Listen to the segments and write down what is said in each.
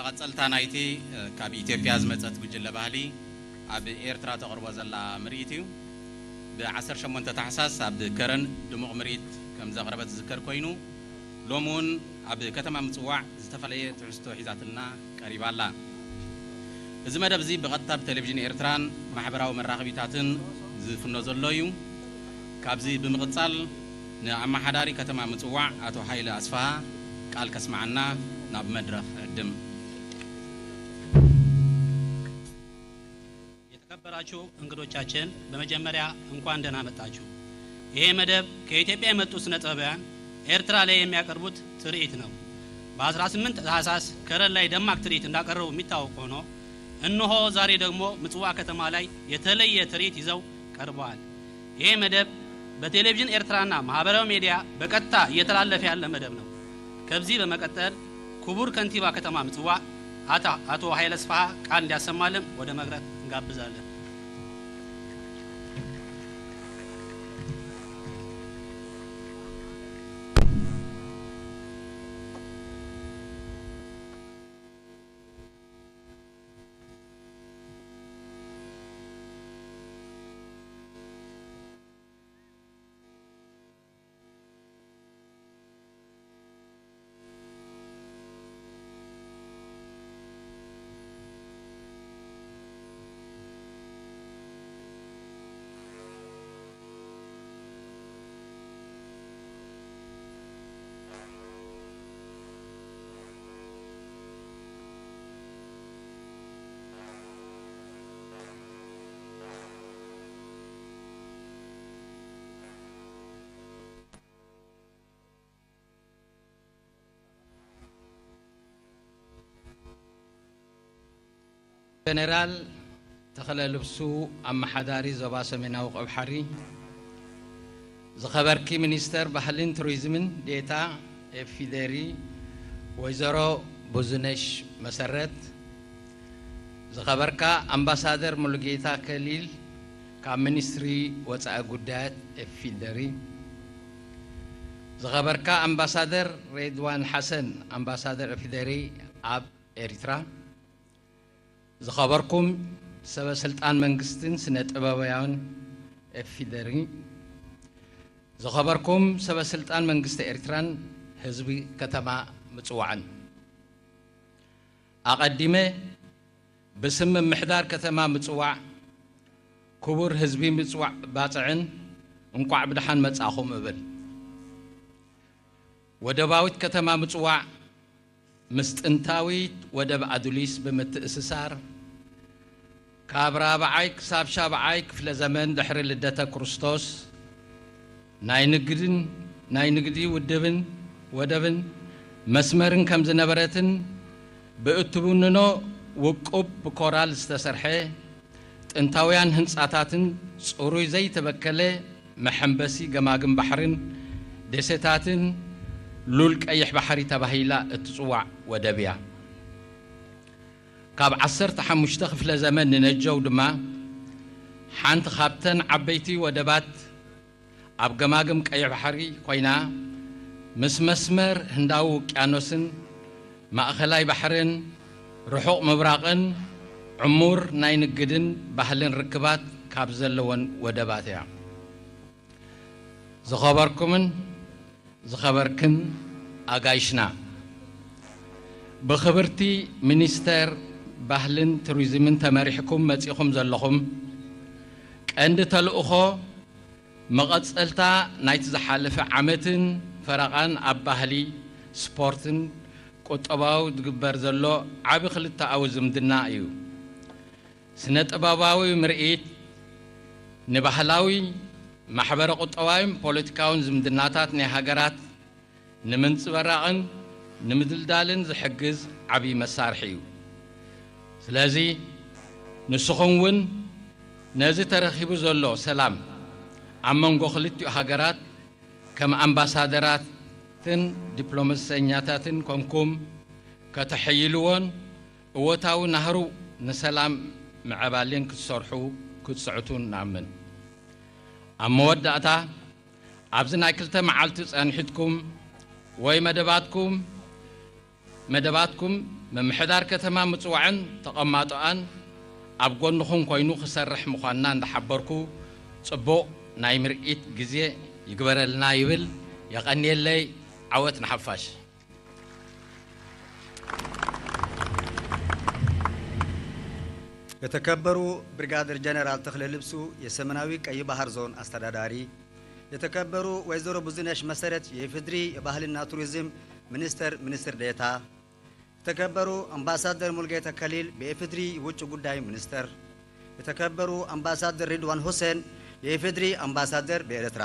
መቐጸልታ ናይቲ፣ እ፣ ካብ ኢትዮጵያ ዝመጸት ጉጅለ ባህሊ ኣብ ኤርትራ ተቕርቦ ዘላ ምርኢት እዩ። ብ ዓሰርተ ሸሞንተ ታሕሳስ ኣብ ከረን ድሙቕ ምርኢት ከም ዘቕረበት ዝዝከር ኮይኑ፣ ሎሚ እውን ኣብ ከተማ ምጽዋዕ ዝተፈላለየ ትሕዝቶ ሒዛትልና ቀሪባ ኣላ። እዚ መደብ እዚ ብቐጥታ ብቴሌቪዥን ኤርትራን ማሕበራዊ መራኸቢታትን ዝፍኖ ዘሎ እዩ። ካብዚ ብምቕጻል ንኣመሓዳሪ ከተማ ምጽዋዕ ኣቶ ሃይለ ኣስፍሃ ቃል ከስምዓና ናብ መድረኽ እዕድም። የተከበራችሁ እንግዶቻችን፣ በመጀመሪያ እንኳን ደህና መጣችሁ። ይሄ መደብ ከኢትዮጵያ የመጡ ስነ ጥበባውያን ኤርትራ ላይ የሚያቀርቡት ትርኢት ነው። በ18 ታህሳስ ከረን ላይ ደማቅ ትርኢት እንዳቀረቡ የሚታወቅ ሆኖ፣ እነሆ ዛሬ ደግሞ ምጽዋ ከተማ ላይ የተለየ ትርኢት ይዘው ቀርበዋል። ይሄ መደብ በቴሌቪዥን ኤርትራና ማህበራዊ ሚዲያ በቀጥታ እየተላለፈ ያለ መደብ ነው። ከዚህ በመቀጠል ክቡር ከንቲባ ከተማ ምጽዋ አታ-፣ አቶ ኃይለ ስፍሃ ቃል እንዲያሰማልን ወደ መድረክ እንጋብዛለን። ጀነራል ተኸለ ልብሱ፣ ኣመሓዳሪ ዞባ ሰሜናዊ ቀብሓሪ፣ ዝኸበርኪ ሚኒስተር ባህልን ቱሪዝምን ዴታ ኤፊደሪ ወይዘሮ ብዙነሽ መሰረት፣ ዝኸበርካ ኣምባሳደር ሙሉጌታ ከሊል ካብ ሚኒስትሪ ወጻኢ ጉዳያት ኤፊደሪ፣ ዝኸበርካ ኣምባሳደር ሬድዋን ሓሰን ኣምባሳደር ኤፊደሪ ኣብ ኤሪትራ፣ ዝኸበርኩም ሰበ ስልጣን መንግስትን ስነ ጥበባውያን ኤፊደሪ፣ ዝኸበርኩም ሰበ ስልጣን መንግስቲ ኤርትራን ህዝቢ ከተማ ምጽዋዕን፣ ኣቐዲመ ብስም ምምሕዳር ከተማ ምጽዋዕ ክቡር ህዝቢ ምጽዋዕ ባጽዕን እንቋዕ ብደሓን መጻኹም እብል። ወደባዊት ከተማ ምጽዋዕ ምስ ጥንታዊት ወደብ ኣዱሊስ ብምትእስሳር፣ ካብ ራብዓይ ክሳብ ሻብዓይ ክፍለ ዘመን ድሕሪ ልደተ ክርስቶስ ናይ ንግድን፣ ናይ ንግዲ ውድብን ወደብን መስመርን ከም ዝነበረትን፣ ብእትውንኖ ውቁብ ብኮራል ዝተሰርሐ ጥንታውያን ህንጻታትን ጽሩይ ዘይተበከለ መሐንበሲ ገማግም ባሕርን ደሴታትን ሉል ቀይሕ ባሕሪ ተባሂላ እትጽዋዕ ወደብ እያ። ካብ ዓሰርተ ሓሙሽተ ክፍለ ዘመን ንነጀው ድማ ሓንቲ ካብተን ዓበይቲ ወደባት ኣብ ገማግም ቀይሕ ባሕሪ ኮይና፣ ምስ መስመር ህንዳዊ ውቅያኖስን ማእኸላይ ባሕርን ርሑቕ ምብራቕን ዕሙር ናይ ንግድን ባህልን ርክባት ካብ ዘለወን ወደባት እያ። ዝኸበርኩምን ዝኸበርክን ኣጋይሽና፣ ብኽብርቲ ሚኒስተር ባህልን ቱሪዝምን ተመሪሕኩም መጺኹም ዘለኹም፣ ቀንዲ ተልእኾ መቐጸልታ ናይቲ ዝሓለፈ ዓመትን ፈረቓን ኣብ ባህሊ፣ ስፖርትን ቁጠባዊ ዝግበር ዘሎ ዓቢ ክልተኣዊ ዝምድና እዩ። ስነ ጥበባዊ ምርኢት ንባህላዊ፣ ማሕበረ ቁጠባዊን ፖለቲካውን ዝምድናታት ናይ ሃገራት ንምንጽብራቕን ንምድልዳልን ዝሕግዝ ዓቢ መሳርሒ እዩ። ስለዚ ንስኹም እውን ነዚ ተረኺቡ ዘሎ ሰላም ኣብ መንጎ ክልቲኡ ሃገራት ከም ኣምባሳደራትን ዲፕሎማሰኛታትን ኮንኩም ከተሐይልዎን እወታዊ ናህሩ ንሰላም ምዕባሌን ክትሰርሑ ክትጽዕቱን ንኣምን። ኣብ መወዳእታ ኣብዚ ናይ ክልተ መዓልቲ ጸንሒትኩም ወይ መደባትኩም፣ መደባትኩም ምምሕዳር ከተማ ምጽዋዕን ተቐማጦኣን ኣብ ጎንኹም ኮይኑ ክሰርሕ ምዃንና እንዳሓበርኩ፣ ጽቡቕ ናይ ምርኢት ግዜ ይግበረልና ይብል። የቐንየለይ። ዓወት ንሓፋሽ። የተከበሩ ብርጋዴር ጀነራል ተክለ ልብሱ፣ የሰሜናዊ ቀይ ባህር ዞን አስተዳዳሪ፣ የተከበሩ ወይዘሮ ብዙነሽ መሰረት፣ የኢፌዴሪ የባህልና ቱሪዝም ሚኒስቴር ሚኒስትር ዴኤታ፣ የተከበሩ አምባሳደር ሙልጌታ ከሊል፣ በኢፌዴሪ ውጭ ጉዳይ ሚኒስቴር፣ የተከበሩ አምባሳደር ሪድዋን ሁሴን፣ የኢፌዴሪ አምባሳደር በኤርትራ፣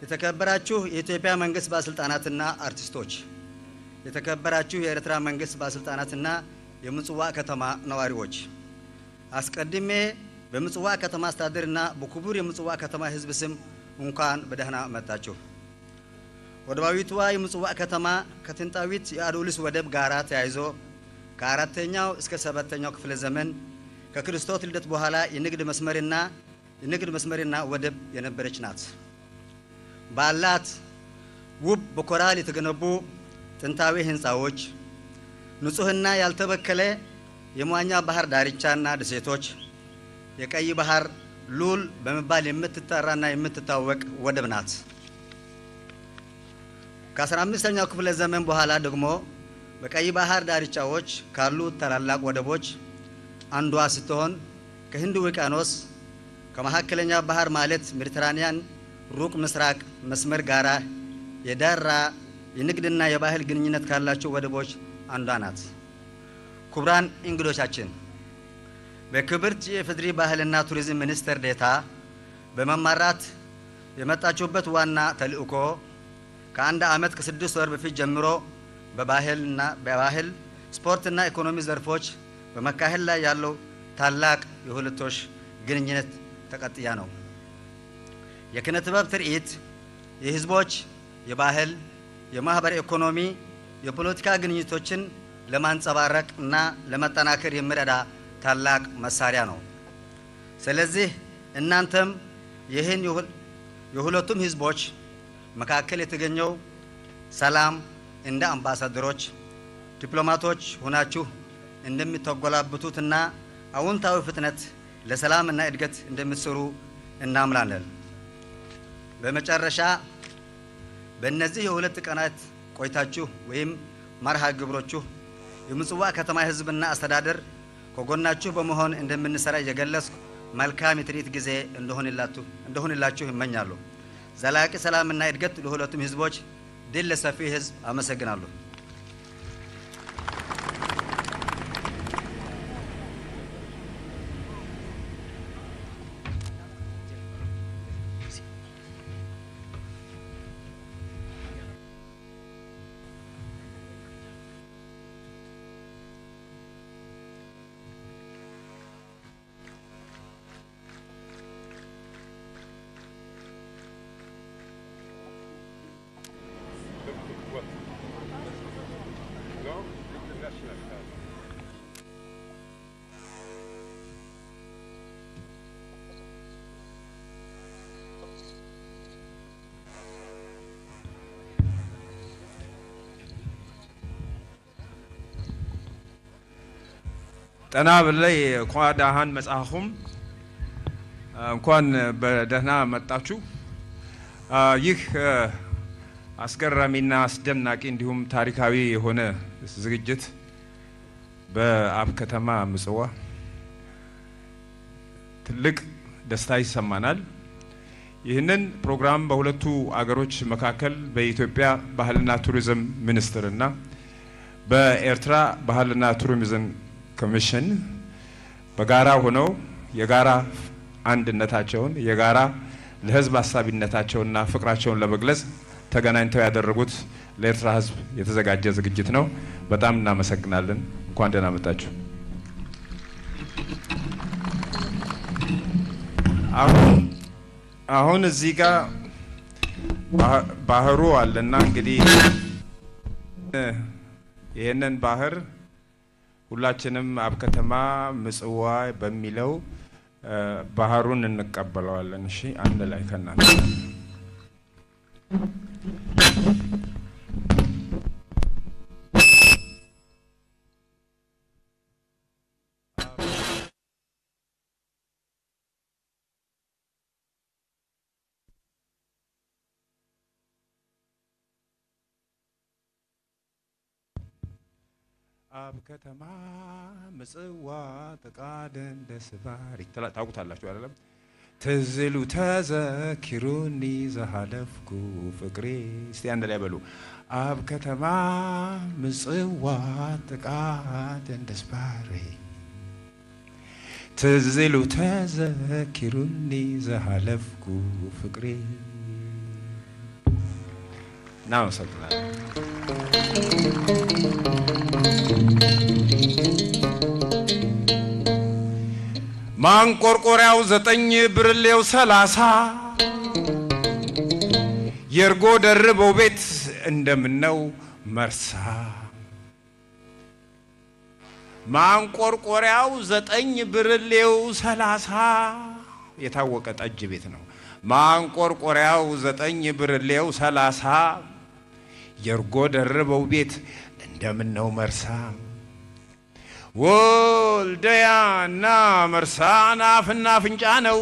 የተከበራችሁ የኢትዮጵያ መንግስት ባለስልጣናትና አርቲስቶች፣ የተከበራችሁ የኤርትራ መንግስት ባለስልጣናትና የምጽዋ ከተማ ነዋሪዎች፣ አስቀድሜ በምጽዋ ከተማ አስተዳደርና በክቡር የምጽዋ ከተማ ህዝብ ስም እንኳን በደህና መጣችሁ። ወደባዊቷ የምጽዋ ከተማ ከጥንታዊት የአዶሊስ ወደብ ጋራ ተያይዞ ከአራተኛው እስከ ሰባተኛው ክፍለ ዘመን ከክርስቶስ ልደት በኋላ የንግድ መስመርና የንግድ መስመርና ወደብ የነበረች ናት። ባላት ውብ በኮራል የተገነቡ ጥንታዊ ህንፃዎች፣ ንጹህና ያልተበከለ የመዋኛ ባህር ዳርቻና ደሴቶች፣ የቀይ ባህር ሉል በመባል የምትጠራና የምትታወቅ ወደብ ናት። ከአስራ አምስተኛው ክፍለ ዘመን በኋላ ደግሞ በቀይ ባህር ዳርቻዎች ካሉ ታላላቅ ወደቦች አንዷ ስትሆን፣ ከህንድ ውቅያኖስ፣ ከመካከለኛ ባህር ማለት ሜዲትራኒያን ሩቅ ምስራቅ መስመር ጋራ የዳራ የንግድና የባህል ግንኙነት ካላቸው ወደቦች አንዷ ናት። ክቡራን እንግዶቻችን፣ በክብርት የኢፌዴሪ ባህልና ቱሪዝም ሚኒስትር ዴኤታ በመመራት የመጣችሁበት ዋና ተልእኮ ከአንድ ዓመት ከስድስት ወር በፊት ጀምሮ በባህልና፣ በባህል፣ ስፖርትና ኢኮኖሚ ዘርፎች በመካሄድ ላይ ያለው ታላቅ የሁለትዮሽ ግንኙነት ተቀጥያ ነው። የኪነ ጥበብ ትርኢት የህዝቦች የባህል፣ የማህበረ ኢኮኖሚ፣ የፖለቲካ ግንኙነቶችን ለማንጸባረቅ እና ለማጠናከር የሚረዳ ታላቅ መሳሪያ ነው። ስለዚህ እናንተም ይህን የሁል-፣ የሁለቱም ህዝቦች መካከል የተገኘው ሰላም እንደ አምባሳደሮች፣ ዲፕሎማቶች ሆናችሁ እንደምታጎላብቱትና አዎንታዊ ፍጥነት ለሰላምና እድገት እንደምትሰሩ እናምናለን። በመጨረሻ፣ በእነዚህ የሁለት ቀናት ቆይታችሁ ወይም መርሃ ግብሮችሁ የምጽዋ ከተማ ህዝብና አስተዳደር ከጎናችሁ በመሆን እንደምንሰራ እየገለጽኩ፣ መልካም የትርኢት ጊዜ እንደሆንላችሁ፣ እንደሆንላችሁ እመኛለሁ። ዘላቂ ሰላምና እድገት ለሁለቱም ህዝቦች፣ ድል ለሰፊው ህዝብ። አመሰግናለሁ። ጠና ብለይ፣ እንኳን ደህና መጣችሁም፣ እንኳን በደህና መጣችሁ። አ፣ ይህ፣ አ፣ አስገራሚና አስደናቂ እንዲሁም ታሪካዊ የሆነ ዝግጅት በአብ ከተማ ምጽዋ ትልቅ ደስታ ይሰማናል። ይህንን ፕሮግራም በሁለቱ አገሮች መካከል በኢትዮጵያ ባህልና ቱሪዝም ሚኒስቴር እና በኤርትራ ባህልና ቱሪዝም ኮሚሽን በጋራ ሆነው የጋራ አንድነታቸውን፣ የጋራ ለህዝብ አሳቢነታቸውና ፍቅራቸውን ለመግለጽ ተገናኝተው ያደረጉት ለኤርትራ ህዝብ የተዘጋጀ ዝግጅት ነው። በጣም እናመሰግናለን። እንኳን ደህና መጣችሁ። አሁን፣ አሁን እዚህ ጋር ባህ-፣ ባህሩ አለና እንግዲህ ይህንን ባህር ሁላችንም አብ ከተማ ምጽዋ በሚለው፣ እ፣ ባህሩን እንቀበለዋለን። እሺ፣ አንድ ላይ ከእናንተ ኣብ ከተማ ምጽዋ ጥቃ ደንደስ ባሪ ትላ-፣ ታውቁታላችሁ አይደለም? ትዝ ኢሉ ተዘኪሩኒ ዝሃለፍኩ ፍቅሪ። እስቲ አንድ ላይ በሉ። ኣብ ከተማ ምጽዋ ጥቃ ደንደስ ባሪ ትዝ ኢሉ ተዘኪሩኒ ዝሃለፍኩ ፍቅሪ። እናመሰግናለን። ማንቆርቆሪያው ዘጠኝ ብርሌው ሠላሳ የእርጎ ደርበው ቤት እንደምነው መርሳ። ማንቆርቆሪያው ዘጠኝ ብርሌው ሠላሳ የታወቀ ጠጅ ቤት ነው። ማንቆርቆሪያው ዘጠኝ ብርሌው ሠላሳ የእርጎ ደርበው ቤት እንደምነው መርሳ። ወልደያና መርሳን አፍና አፍንጫ ነው።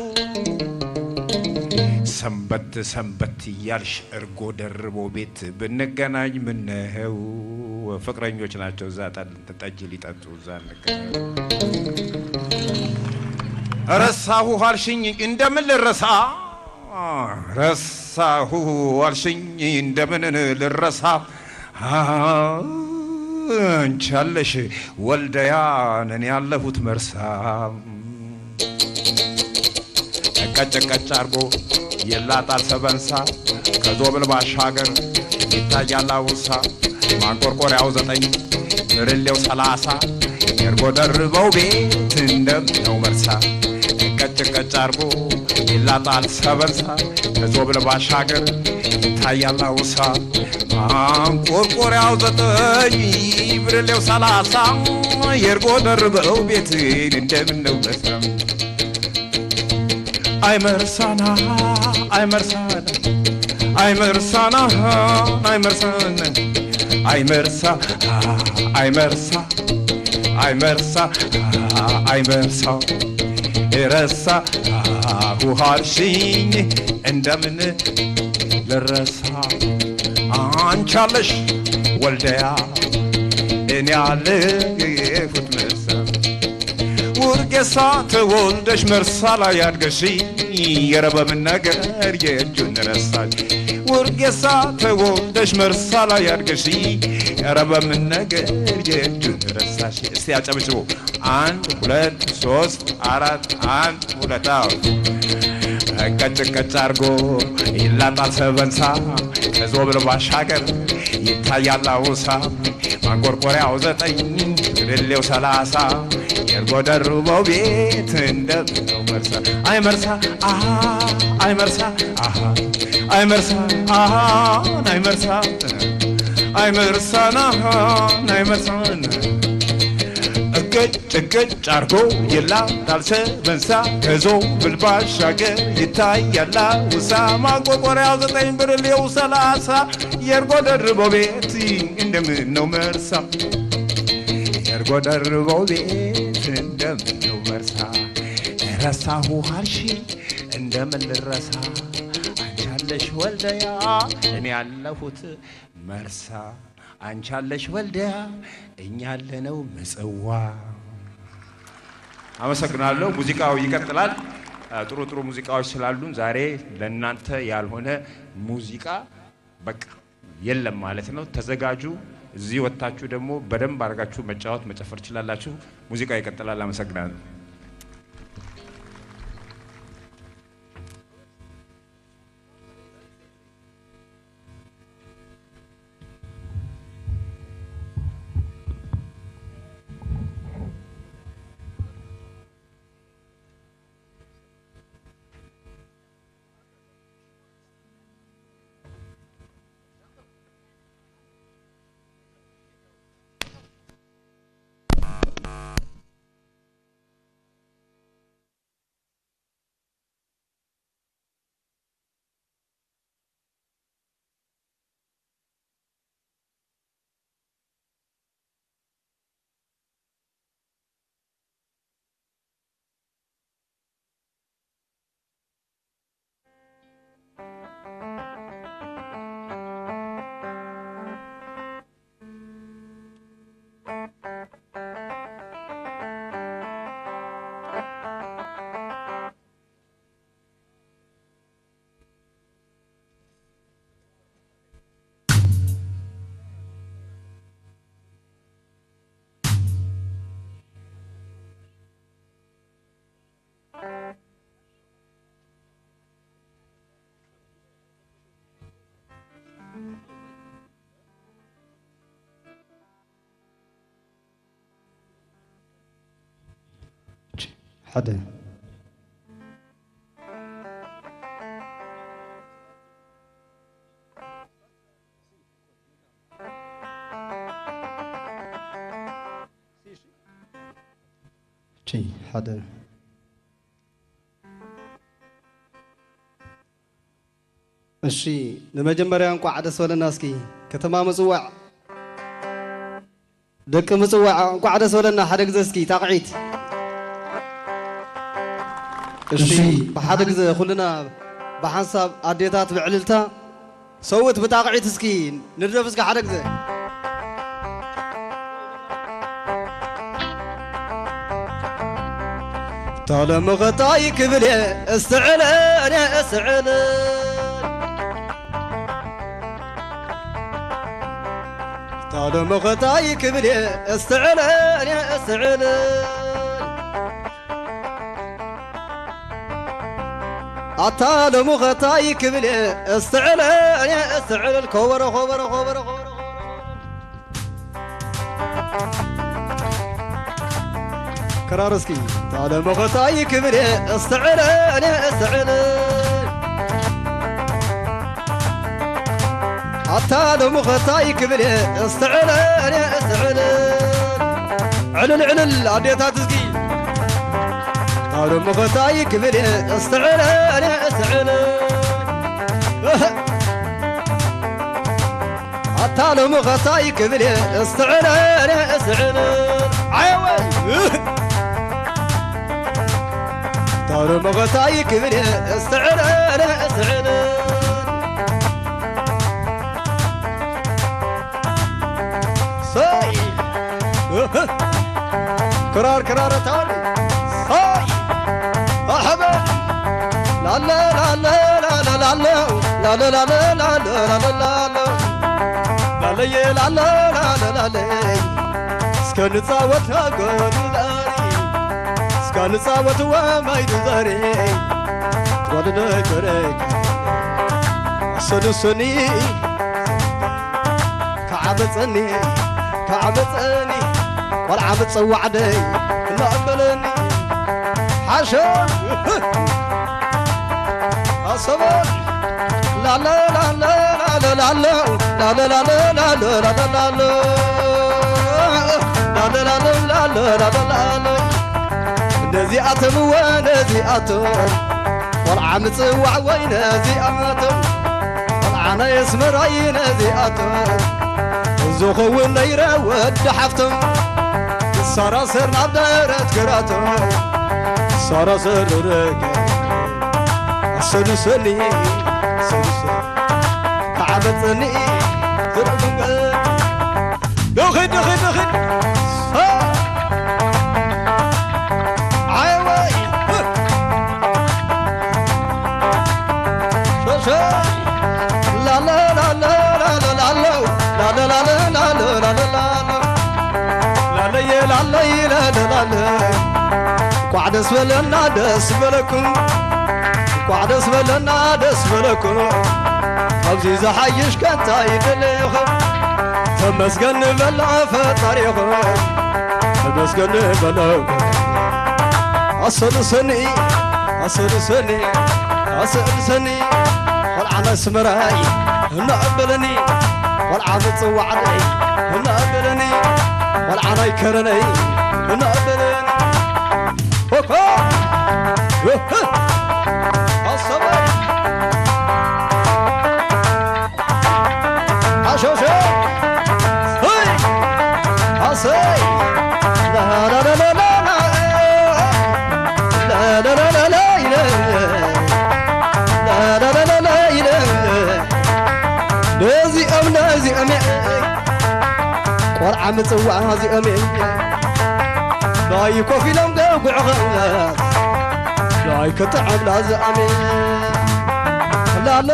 ሰንበት ሰንበት እያልሽ እርጎ ደርበው ቤት ብንገናኝ ምነው? ፍቅረኞች ናቸው እዛ ጠል-፣ ጠጅ ሊጠጡ እዛ እንገናኝ። ረሳሁ አልሽኝ እንደምን ልረሳ? ረሳሁ አልሽኝ እንደምን ልረሳ? አንቺ አለሽ ወልደያ፣ እኔ ያለሁት መርሳ። ቀጭ ቀጭ አርጎ ይላጣል ሰበንሳ፣ ከዞብል ባሻገር ይታያል አውሳ። ማንቆርቆሪያው ዘጠኝ ብርሌው ሠላሳ የእርጎ ደርበው ቤት እንደምነው መርሳ። ቀጭ ቀጭ አርጎ ይላጣል ሰበንሳ፣ ከዞብል ባሻገር ይታያል አውሳ። ማንቆርቆሪያው ዘጠኝ ብርሌው ሠላሳ የእርጎ ደርበው ቤት እንደምነው መርሳ። አይ መርሳና፣ አይ መርሳና፣ አይ መርሳና፣ አይ መርሳና፣ አይ መርሳ፣ አይ መርሳ፣ አይ መርሳ፣ አይ መርሳ፣ ረሳሁህ አልሽኝ እንደምን ልረሳ? አንቺ አለሽ ወልደያ፣ እኔ ያለሁት መርሳ። ውርጌሳ ተወልደሽ መርሳ ላይ አድገሽ፣ ኧረ በምን ነገር የእጁን ረሳሽ? ውርጌሳ ተወልደሽ መርሳ ላይ አድገሽ፣ ኧረ በምን ነገር የእጁን ረሳሽ? እስቲ አጨብጭቡ። አንድ፣ ሁለት፣ ሦስት፣ አራት፣ አንድ፣ ሁለት። አዎ። ቀጭ ቀጭ አርጎ ይላጣል ሰበንሳ፣ ከዞብል ባሻገር ይታያል አውሳ። ማንቆርቆሪያው ዘጠኝ ብርሌው ሠላሳ የእርጎ ደርበው ቤት እንደምነው መርሳ። አይ መርሳ አሃ፣ አይ መርሳ አሃ፣ አይ መርሳ አሃ፣ አይ መርሳ፣ አይ መርሳና፣ አይ መርሳና። እቅጭ እቅጭ አርጎ ይላታል ሰበንሳ፣ ከዞብል ባሻገር ይታያል አውሳ። ማንቆርቆሪያው ዘጠኝ ብርሌው ሠላሳ የእርጎ ደርበው ቤት እንደምነው መርሳ፣ የእርጎ ደርበው ቤት እንደምነው መርሳ። ረሳሁ አልሽ እንደምን ልረሳ? አንቺ አለሽ ወልደያ፣ እኔ ያለሁት መርሳ። አንቺ አለሽ ወልደያ፣ እኛ ያለነው ምጽዋ። አመሰግናለሁ። ሙዚቃው ይቀጥላል። አ፣ ጥሩ ጥሩ ሙዚቃዎች ስላሉን ዛሬ ለእናንተ ያልሆነ ሙዚቃ በቃ የለም ማለት ነው። ተዘጋጁ። እዚህ ወጥታችሁ ደግሞ በደንብ አድርጋችሁ መጫወት፣ መጨፈር ትችላላችሁ። ሙዚቃው ይቀጥላል። አመሰግናለሁ። ሓደ። እሺ፣ ሓደ። እሺ፣ ንመጀመርያ እንቋዕ ደስ በለና። እስኪ ከተማ ምጽዋዕ፣ ደቂ ምጽዋዕ፣ እንቋዕ ደስ በለና። ሓደ ግዜ እስኪ ጣቕዒት። እሺ፣ እሺ። ብሓደ ግዜ ኩልና ብሓንሳብ ኣዴታት ብዕልልታ ሰውት ብጣቕዒት እስኪ ንድረፍ እስኪ ሓደ ግዜ። ታለምኸታይ ክብል እየ እስትዕል፣ እኔ እስትዕል። ታለምኸታይ ክብል እየ እስትዕል፣ እኔ እስትዕል። ኣታ ሎሚ ኸታይ ክብል እየ እስትዕል፣ እኔ እስትዕል። ኮበሮ፣ ኮበሮ፣ ኮበሮ፣ ኮበሮ፣ ኮበሮ። ክራር እስኪ። ኣታ ሎሚ ኸታይ ክብል እየ እስትዕል፣ እኔ እስትዕል። ኣታ ሎሚ ኸታይ ክብል እየ እስትዕል፣ እኔ እስትዕል። ዕልል፣ ዕልል፣ ኣዴታት እስኪ። ኣታ ሎሚ ኸታይ ክብል እየ እስትዕል፣ እኔ እስትዕል። ኣታ ሎሚ ኸታይ ክብል እየ እስትዕል፣ እኔ እስትዕል። ዓየወይ! ኣታ ሎሚ ኸታይ ክብል እየ እስትዕል፣ እኔ እስትዕል። ሰይ! ክራር፣ ክራር፣ ታወዲ። ሰይ! ኣሕበ! ላለ፣ ላለ፣ ላለ፣ ላለ፣ ላለ፣ ላለ፣ ላለ፣ ላለ፣ ላለ። ላለየ፣ ላለ፣ ላለ፣ ላለ። እስከ ንጻወት ጎል ዛሬ፣ እስከ ንጻወት ወማይ ዛሬ። ወደ ነገረ ሰዱሰኒ፣ ከዓበጸኒ፣ ከዓበጸኒ፣ ቆልዓ ምጽዋዕደይ እናእመለኒ። ሓሸ ኣሰበ ላለ፣ ላለ፣ ላለ፣ ላለ፣ ላለ፣ ላለ፣ ላለ፣ ላለ፣ ላለ፣ ላለ፣ ላለ፣ ላለ፣ ላለ፣ ላለ። ነዚኣቶም እወ ነዚኣቶም፣ ቆልዓ ምጽዋዕ ወይ ነዚኣቶም፣ ቆልዓ ናይ ኣስመራይ ነዚኣቶም፣ ዝኸውን ነይረ ወዲ ሓፍቶም። ሰራሰር ናብ ደረት ግራቶም፣ ሰራሰር ደረት ኣሰዱሰኒ፣ ኣሰዱሰኒ፣ ከዓበጸኒ፣ ዝረግም ዶ ኺድ፣ ዶ ኺድ፣ ዶ ኺድ። ሃ! ዓይ ወይ! ሸሸ! ላለ፣ ላለ፣ ላለ፣ ላለ፣ ላለየ፣ ላለይ፣ ላለ፣ ላለ። እንኳዕ ደስ በለና፣ ደስ በለኩም። እንኳዕ ደስ በለና፣ ደስ በለኩም። ካብዚ ዝሓይሽ ከ እንታይ ይደለኹም? ተመስገን ንበሎ ፈጣሪኹም። ተመስገን ንበሎ። ኣሰልሰኒ፣ ኣሰልሰኒ፣ ኣሰልሰኒ። ቆልዓ ናይ ኣስመራይ እናኣበለኒ፣ ቆልዓ ምጽዋዕለይ እናኣበለኒ፣ ቆልዓ ናይ ከረነይ እናኣበለኒ። ሆኮ! እህ! ኣሰበይ! ኣሸሸ! ሆይ! ኣሰይ! ላላላላላ! ላላላላላ! ላላላላላ! ነዚኦም፣ ነዚኦም ቆልዓ ምጽዋዕ እዚኦም ናይ ኮፍ ኢሎም ደጉዕኸ ናይ ክጥዕም ላዝኣሚ ላለ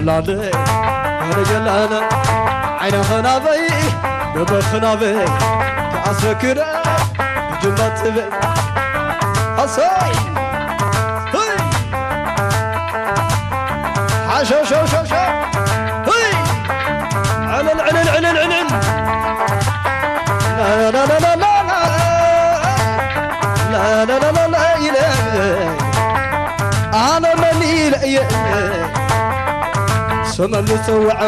ላለ ላለ ላለ ዓይንኸ ናበይ ልብኸ ናበይ ተኣስረክረ ጅማ ትብል ኣሰይ ሓሾሾሾሾ። ሁይ! ዕልል፣ ዕልል፣ ዕልል፣ ዕልል። ላላላላላ። ላላላላ። ተመልጽውዐ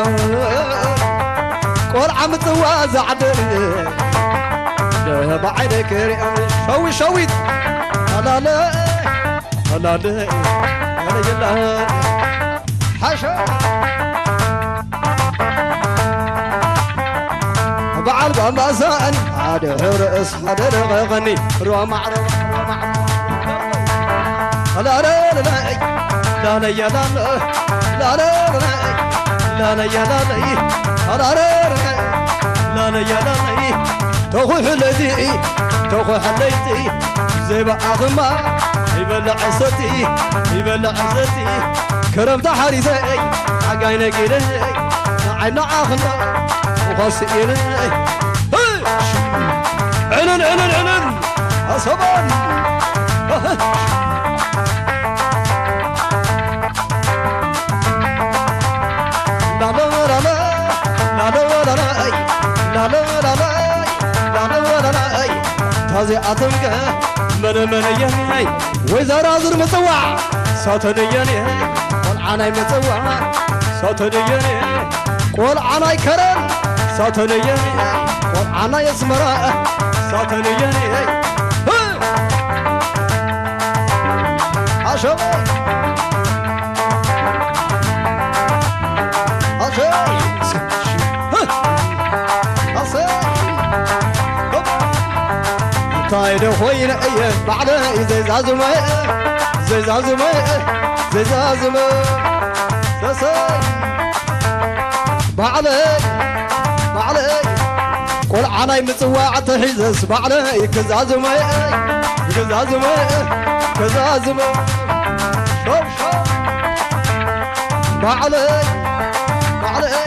ቆልዓ ምጽዋ ዛዕደል ብዓይነ ክሪኦ ሸዊ ሸዊት ኣላለ ኣላለ ኣለየላ ሓሸ በዓል ባምባሳን ኣድሕርስ ሓደ ለቐቐኒ ሮማዕ ሮማዕ ሮማዕ ላለለለይ ላለየላለ ላለለለይ ላለለለይ ላለለለይ ተኹሕለይቲ ተኹሕለይቲ ዘይበኣኽማ ይበልዕ ሰቲ ይበልዕ ሰቲ ክረምቲ ሓሪሰይ ሓጋይ ነጊረይ ንዓይ ንዓኽና ምዃን ስኢነይ ዕንን ዕንን ዕንን ኣሰባን ላሎላላ ላሎላላ ላሎላላ ላሎላላ ታዚኣቶም ከ መለመለየይ ወይዘሮ ኣዙር ምጽዋዕ ሳተንየን ቆልዓ ናይ ምጽዋዕ ሳተንየን ቆልዓ ናይ ከረን ሳተንየን ቆልዓ ናይ ኣስመራ ሳተንየን ኣሸበ ኣሸ ኣሰ እንታይ ዶ ኮይነ እየ ባዕለይ ዘይዛዝመ ዘይዛዝመ ዘይዛዝመ ሰሰይ ባዕለይ ባዕለይ ቆልዓ ናይ ምጽዋዕ ተሒዘስ ባዕለይ ክዛዝመ ክዛዝመ ክዛዝመ ሾው ሾው ባዕለይ ባዕለይ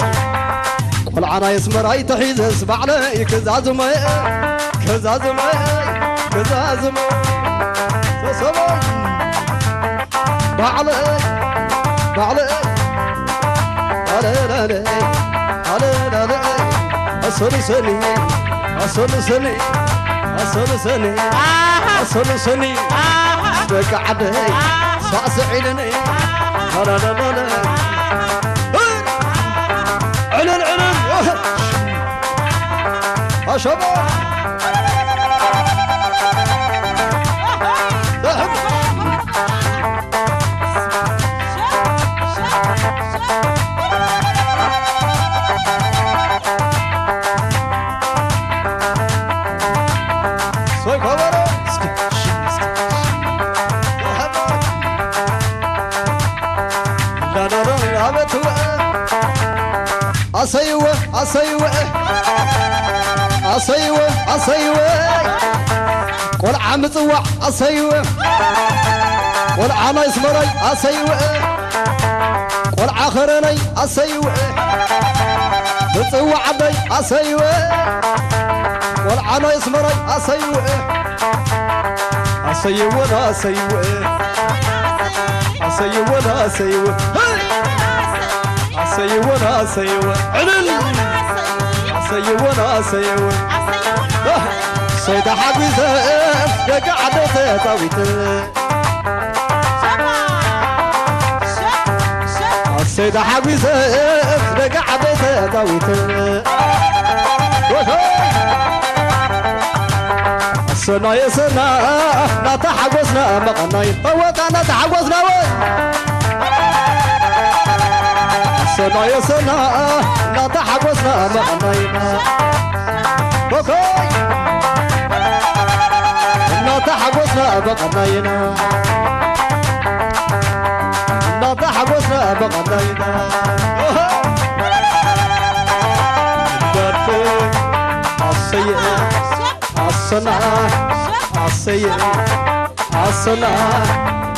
ቆልዓ ናይ ኣስመራይ ተሒዘስ ባዕለይ ክዛዝመ ክዛዝመ ክዛዝመ ሰሰበይ ባዕለይ ባዕለይ ኣለለለ ኣለለለ ኣሰልሰኒ ኣሰልሰኒ ኣሰልሰኒ ኣሰልሰኒ ደቂ ዓደይ ሳዕስዒልኒ ኣለለለ ዕልል ዕልል ኣሸቦ ኣሰይወ ኣሰይወ ኣሰይወ ኣሰይወ ቆልዓ ምጽዋዕ ኣሰይወ ቆልዓ ናይ ኣስመራይ ኣሰይወ ቆልዓ ኸረነይ ኣሰይወ ምጽዋዕ ዓደይ ኣሰይወ ቆልዓ ናይ ኣስመራይ ኣሰይወ ኣሰይወ ኣሰይወ ኣሰይወ ኣሰይወ ኣሰይወ ኣሰይወ ዕልል ኣሰይወ ኣሰይወ ሰይዳ ሓጒሰ ደቂ ዓደይ ተጻዊተ ኣሰይ ተሓጒሰ ደቂ ዓበይ ተታዊተ ኣሰናየ ሰና ናተሓጎስና መቐናይ እወታ ናተሓጎስና ወይ ኣሰናየ ሰና ናተሓጎስና መቐናይና ኮኮይ እናተሓጎስና በቐናይና እናተሓጎስና በቐናይና ደርፍ ኣሰየ ኣሰና ኣሰየ ኣሰና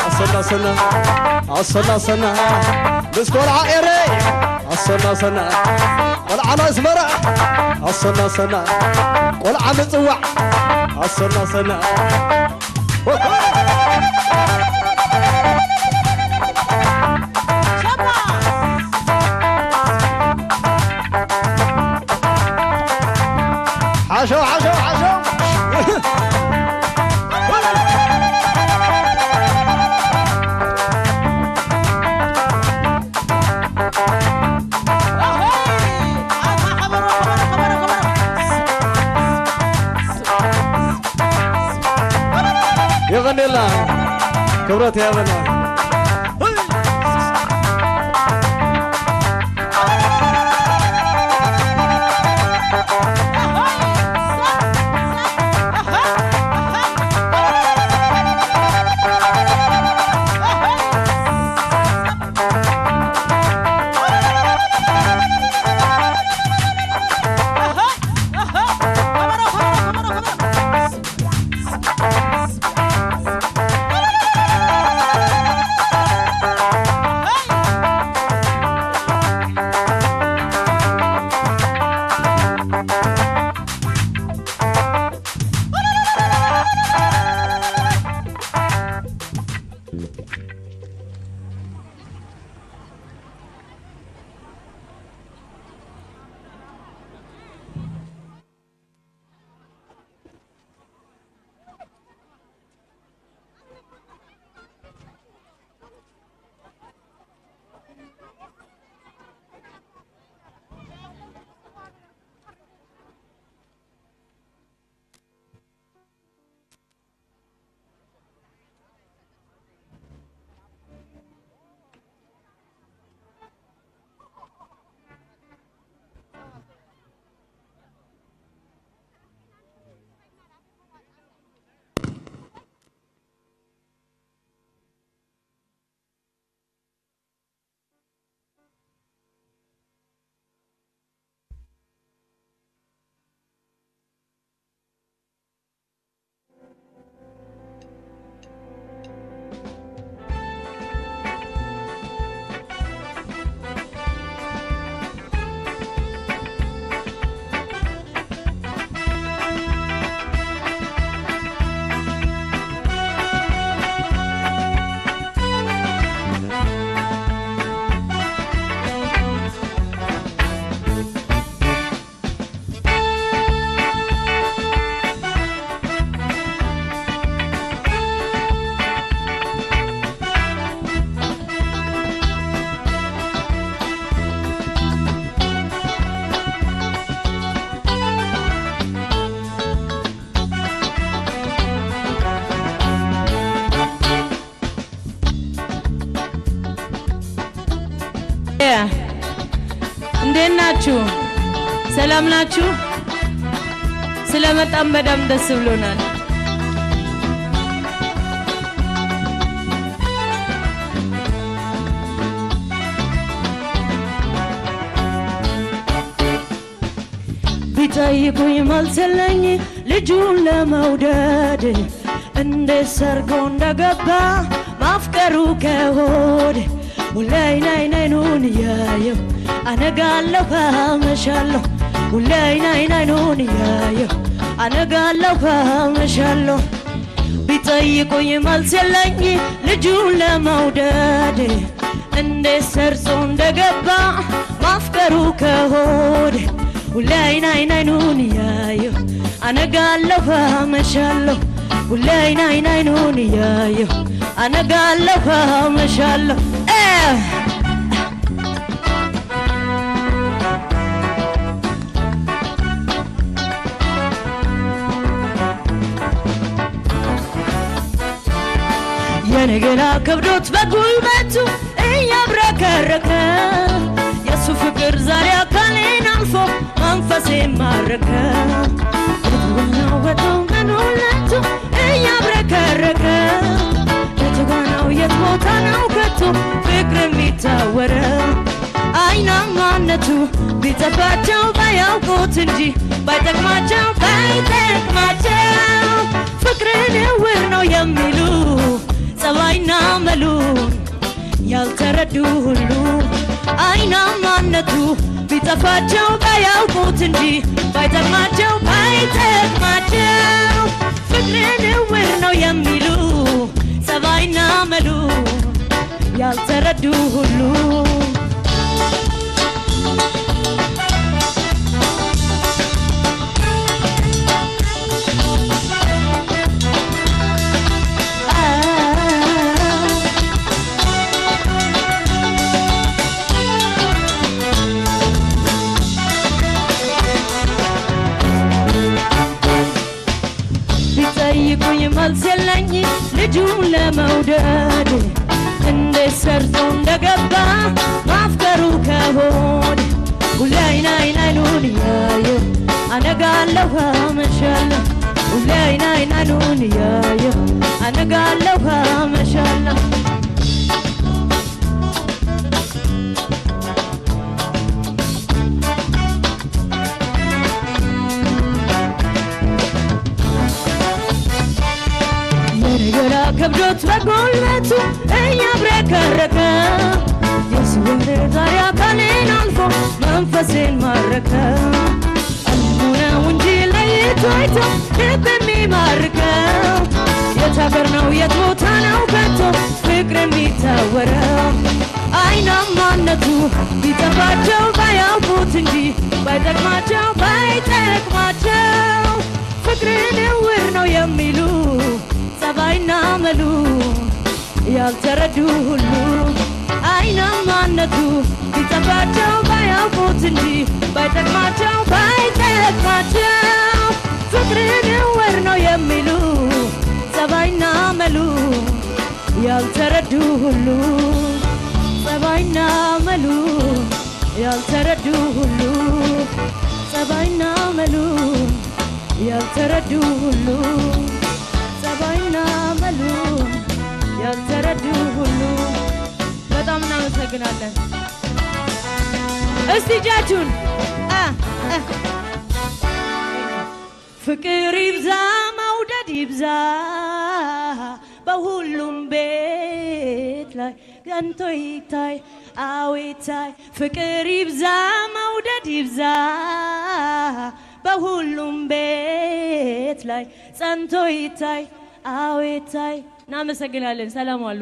ኣሰና ኣሰና ኣሰና ኣሰና ኣሰና ምስ ቆልዓ ኤረ ኣሰና ኣሰና ቆልዓ ናይ ኣስመራ ኣሰና ኣሰና ቆልዓ ምጽዋዕ ኣሰና ኣሰና ሓሸው ሓሸው ሓሸው የቐኔላ ክብረት ያበላ። እንዴት ናችሁ? ሰላም ናችሁ? ስለመጣም በጣም ደስ ብሎናል። ቢጠይቁኝ መልስልኝ ልጁን ለመውደድ እንዴት ሰርጎ እንደገባ ማፍቀሩ ከሆድ። ውላይ ናይ ናይኑን እያየው አነጋለሁ አመሻለሁ። ውላይ ናይ ናይኑን እያየው አነጋለሁ አመሻለሁ። ቢጠይቁኝ መልስልኝ ልጁን ለመውደድ እንዴት ሰርጾ እንደገባ ማፍቀሩ ከሆድ። ውላይ ናይ ናይኑን እያየሁ አነጋለሁ አመሻለሁ። ውላይ ናይ ናይኑን እያየሁ አነጋለሁ አመሻለሁ። የኔ ገላ ከብዶት በጉልበቱ እያብረከረከ የሱ ፍቅር ዛሬ አካሌን አልፎ መንፈሴ ማረከ። የቱ ነው ወጣው ቀኑለቱ እያብረከረከ የቱ ጋ ነው የት ቦታ ነው ከቶ ፍቅር የሚታወረው? አይናማነቱ ቢጠፋቸው ባያውቁት እንጂ ባይጠቅማቸው ባይጠቅማቸው ፍቅርን እውር ነው የሚሉ ጸባይና መሉን ያልተረዱ ሁሉ አይናማነቱ ቢጠፋቸው ባያውቁት እንጂ ባይጠቅማቸው ባይጠቅማቸው ፍቅርን እውር ነው የሚሉ ጸባይና መሉን ያልተረዱ ሁሉ ቢጠይቁኝ መልስ የለኝ ልጁን ለመውደድ እንዴት ሰርቶ እንደገባ ማፍቀሩ ከሆድ ሁሌ አይን አይን አይኑን እያየ አነጋለሁ አመሻለሁ። ሁሌ አይን አይን አይኑን እያየ አነጋለሁ አመሻለሁ። የኔ ገላ ከብዶት በጉልበቱ እያብረከረከ የስውር ዛሬ አካሌን አልፎ መንፈሴን ማረከ። አልሙ ነው እንጂ ለይቶ አይቶ ልብ የሚማርከው የት ሀገር ነው የት ቦታ ነው ከቶ ፍቅር የሚታወረው? አይናማነቱ ቢጠፋቸው ባያውቁት እንጂ ባይጠቅማቸው ባይጠቅማቸው ፍቅርን እውር ነው የሚሉ ጸባይና መሉ ያልተረዱ ሁሉ አይናማነቱ ቢጠፋቸው ባያውቁት እንጂ ባይጠቅማቸው ባይጠቅማቸው ፍቅርን እውር ነው የሚሉ ጸባይና መሉ ያልተረዱ ሁሉ ጸባይና መሉ ያልተረዱ ሁሉ ጸባይና መሉ ያልተረዱ ሁሉ ጸባይና መሉ ያልተረዱ ሁሉ። በጣም እናመሰግናለን። እስቲ እጃችሁን አ፣ አ። ፍቅር ይብዛ መውደድ ይብዛ በሁሉም ቤት ላይ ቀንቶ ይታይ አዎ ይታይ። ፍቅር ይብዛ መውደድ ይብዛ በሁሉም ቤት ላይ ጸንቶ ይታይ አዎ ይታይ። እናመሰግናለን። ሰላም አሉ።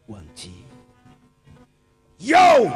One, two. Yo!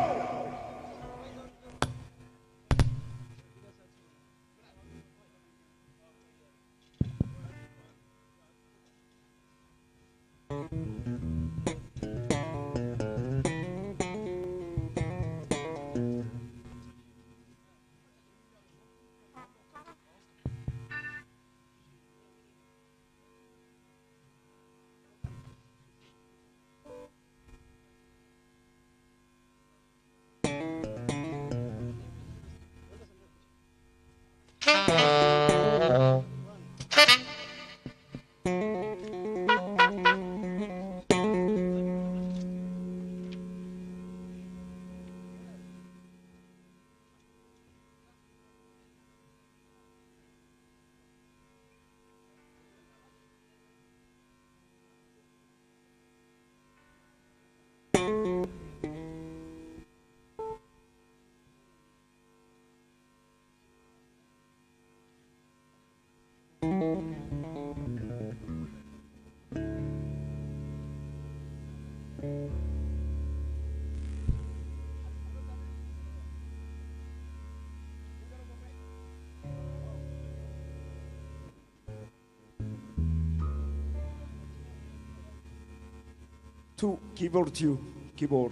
Two, keyboard two, keyboard.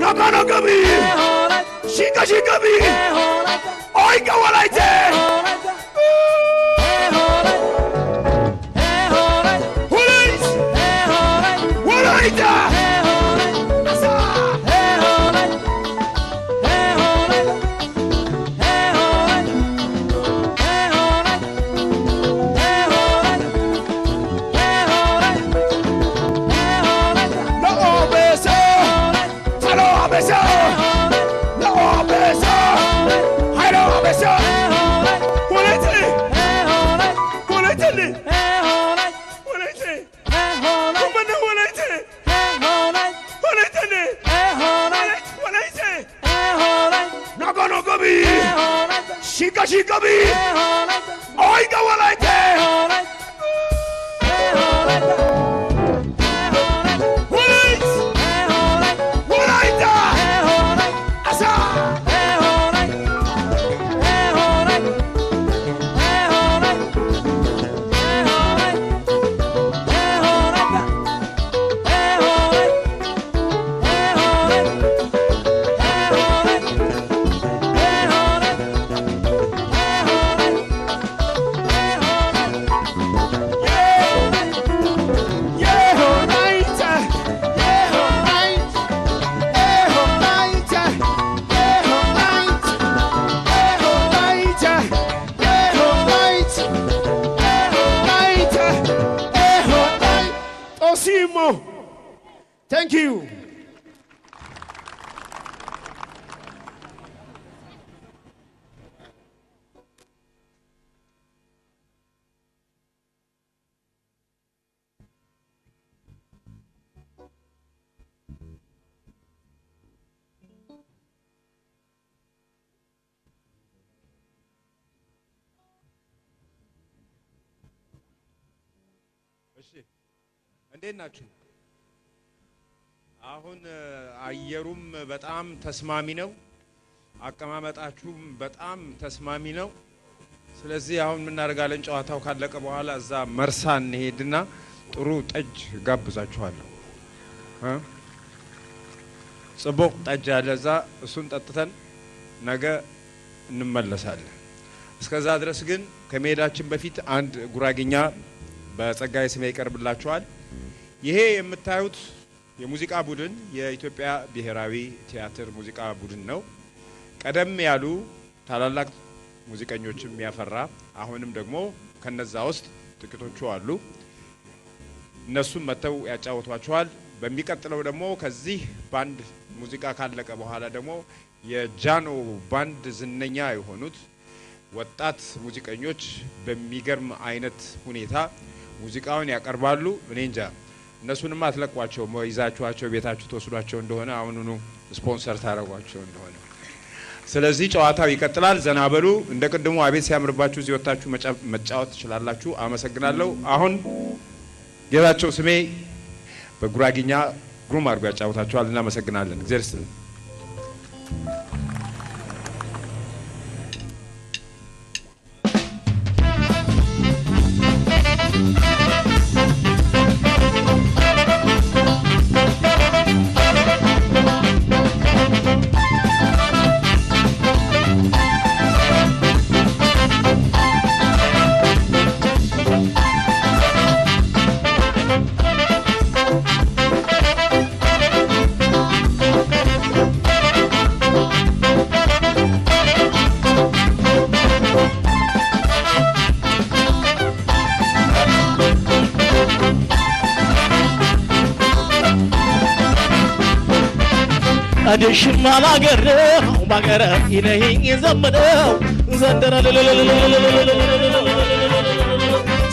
Nogo nogo bi. Shika shika bi. Oiga walaite. Hulis. Walaita. Asa. No, Besa. Hello, Abesa. No, Abesa. Hello, Abesa. Walaite. Walaite. Walaite. Kumana walaite. Walaite. Walaite. Nogo nogo bi. Shika shika bi. Oiga walaite. Walaite. Walaita. Thank you. እሺ፣ እንዴት ናችሁ? አሁን አየሩም በጣም ተስማሚ ነው። አቀማመጣችሁም በጣም ተስማሚ ነው። ስለዚህ አሁን የምናደርጋለን፣ ጨዋታው ካለቀ በኋላ እዛ መርሳ እንሄድና ጥሩ ጠጅ ጋብዛችኋለሁ። እ? ጽቡቅ ጠጅ አለ እዛ፣ እሱን ጠጥተን ነገ እንመለሳለን። እስከዛ ድረስ ግን ከመሄዳችን በፊት አንድ ጉራግኛ በጸጋዬ ስሜ ይቀርብላችኋል። ይሄ የምታዩት የሙዚቃ ቡድን የኢትዮጵያ ብሔራዊ ቲያትር ሙዚቃ ቡድን ነው። ቀደም ያሉ ታላላቅ ሙዚቀኞችም ያፈራ፣ አሁንም ደግሞ ከነዛ ውስጥ ጥቂቶቹ አሉ። እነሱም መጥተው ያጫወቷችኋል። በሚቀጥለው ደግሞ ከዚህ ባንድ ሙዚቃ ካለቀ በኋላ ደግሞ የጃኖ ባንድ ዝነኛ የሆኑት ወጣት ሙዚቀኞች በሚገርም አይነት ሁኔታ ሙዚቃውን ያቀርባሉ። እኔ እንጃ፣ እነሱንማ አትለቋቸውም ወይ? ይዛችኋቸው ቤታችሁ ትወስዷቸው እንደሆነ፣ አሁኑኑ ስፖንሰር ታደርጓቸው እንደሆነ። ስለዚህ ጨዋታው ይቀጥላል። ዘና በሉ። እንደ ቅድሙ አቤት ሲያምርባችሁ እዚህ ወጥታችሁ መጫ-፣ መጫወት ትችላላችሁ። አመሰግናለሁ። አሁን ጌታቸው ስሜ በጉራግኛ ግሩም አድርጎ ያጫውታችኋል። እናመሰግናለን። እግዚአብሔር ይስጥልን። አደሽ ባላገር ነው ባገረ ይነኝ ዘመደው ዘንደረ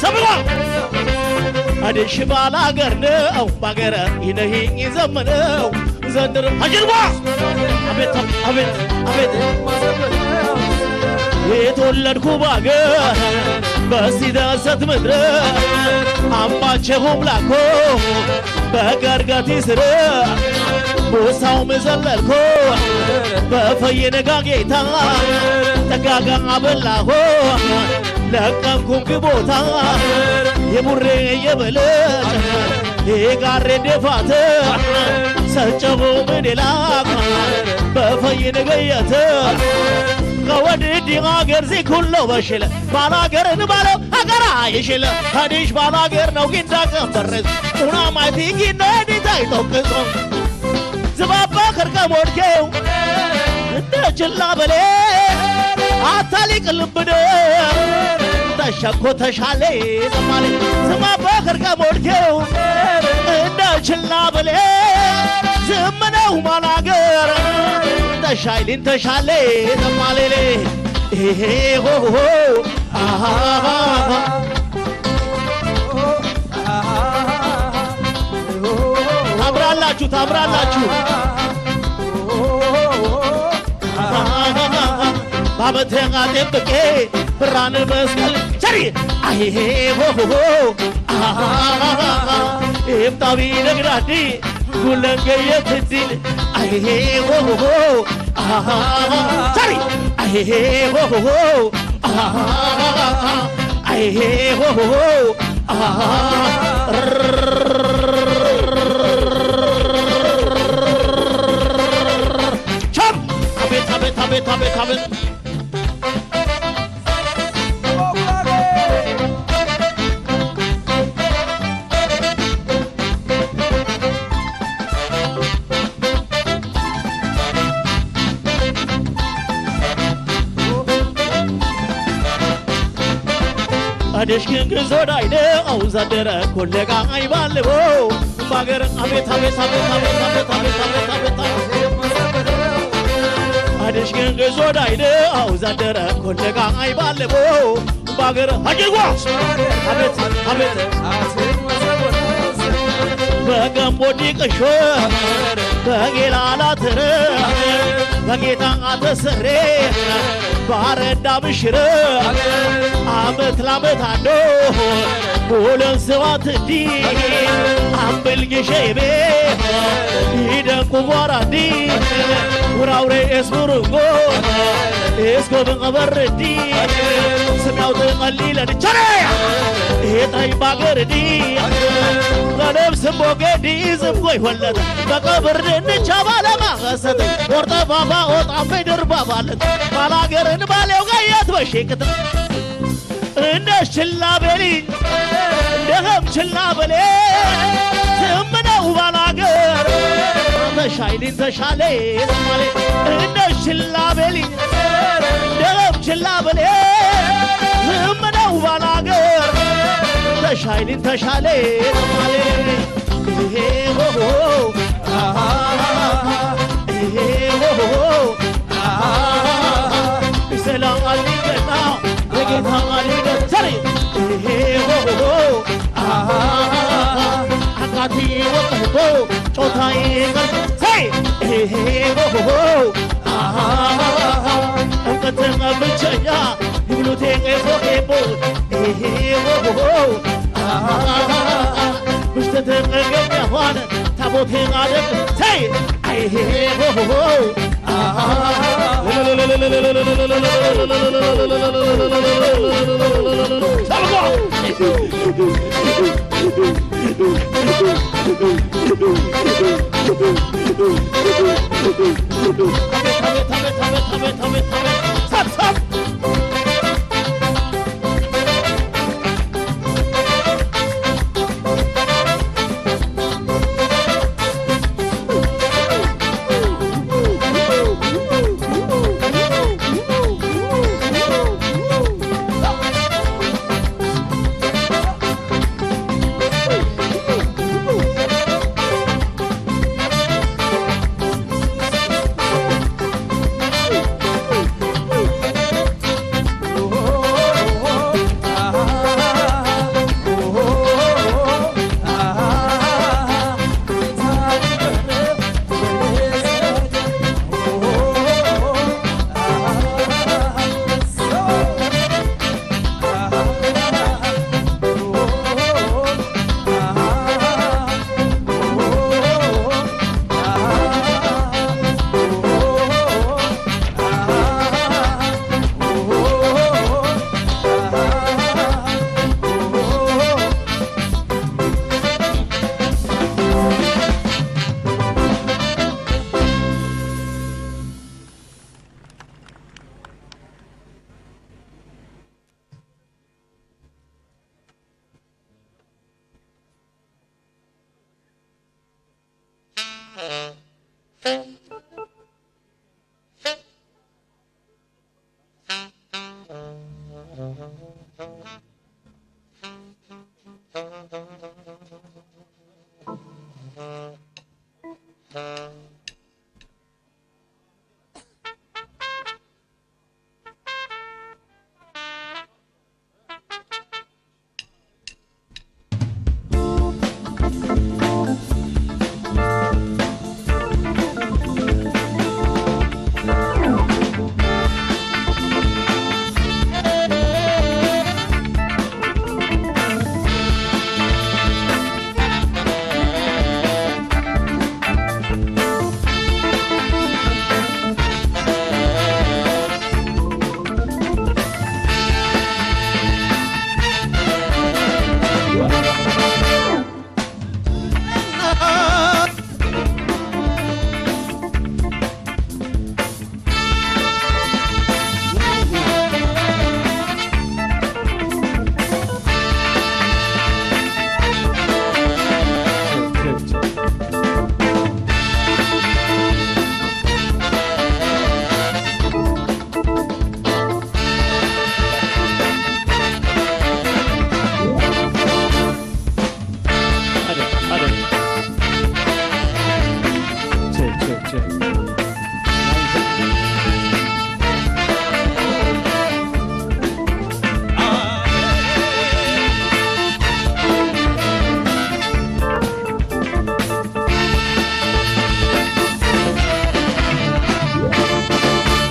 ሰብራ አደሽ ባላገር ነው ባገረ ይነኝ ዘመደው ዘንደረ አጀልባ አቤት አቤት አቤት የተወለድኩ ባገር በሲዳሰት ምድር አምባቸው ምላኮ በጋርጋቲ ስር ቦሳው መዘለልኮ በፈየነጋ ጌታ ተጋጋ አበላሆ ለቀምኩም ግቦታ የቡሬ የበለጭ የጋሬ ደፋተ ሰጨቦ ምንላ በፈይን ገየተ ከወድድ ሀገር ዚ ኩሎ በሽለ ባላገርን ባለው ሀገራ ይሽለ ሀዲሽ ባላገር ነው ጊንዳ ቀንበርስ ኡና ማይቲ ጊንዳ ዲታይ ጦቅሶ ዝባባ ከርከም ወድኬው እንደ ችላ በሌ አታሊቅ ልብደ ተሸኮ ተሻለ ዘማሌ ዝባባ ከርከም ወድኬው እንደ ችላ በሌ ዝምነው ማናገር ተሻይሊን ተሻለ ዘማሌሌ ይሄ ሆ ሆ አሃ ታምራላችሁ ታምራላችሁ ባመተኛ ጤብቄ ብራን መስቀል ቸሪ አይሄ ሆሆሆ ይምጣቢ ነግራዲ ጉለንገየት ድል አይሄ ሆሆሆ ቸሪ አይሄ ሆሆሆ አይሄ ሆሆሆ ቻም አቤት አቤት አቤት አቤት አቤት አደሽክን ግዞዳይነ አውዛደረ ኮለጋ አይባልቦ ባገር ኣቤት ኣቤት ኣቤት ኣቤት ኣቤት ኣቤት ኣቤት ኣቤት ኣቤት ኣደሽ ግን ግዞ ዳይነ ኣውዛደረ ኮለጋ ኣይባለቦ ባገር ሃጅርዋ ኣቤት ኣቤት በገምቦዲ ቅሾ በጌላላ ትረ በጌታ ኣተሰሬ ባረዳ ብሽረ ኣመት ላመት ኣዶ ቡለን ስዋትዲ ኣምብል ግሸይቤ ይደንቁ ቧራዲ ውራውሬ ኤስቡርጎ ኤስጎ ብንቐበርዲ ስሚያው ተቐሊለን ቸረያ ኤጣይ ባገርዲ ለነብስ ቦገዲ ዝም ጎይ ወለደ በቀብር ድንቻ ባለማ ኸሰተ ወርጠ ባባ ወጣ ምድር ባባለት ባላገርን ባሌው ጋየት በሽቅት እንደሽ ችላ በሊ እንደኸም ችላ በሌ ዝምነው ባላገር ተሻይሊን ተሻለ ማሌ እንደሽ ችላ በሊ እንደኸም ችላ በሌ ዝምነው ባላገር ተሻይሊን ተሻለ ማሌ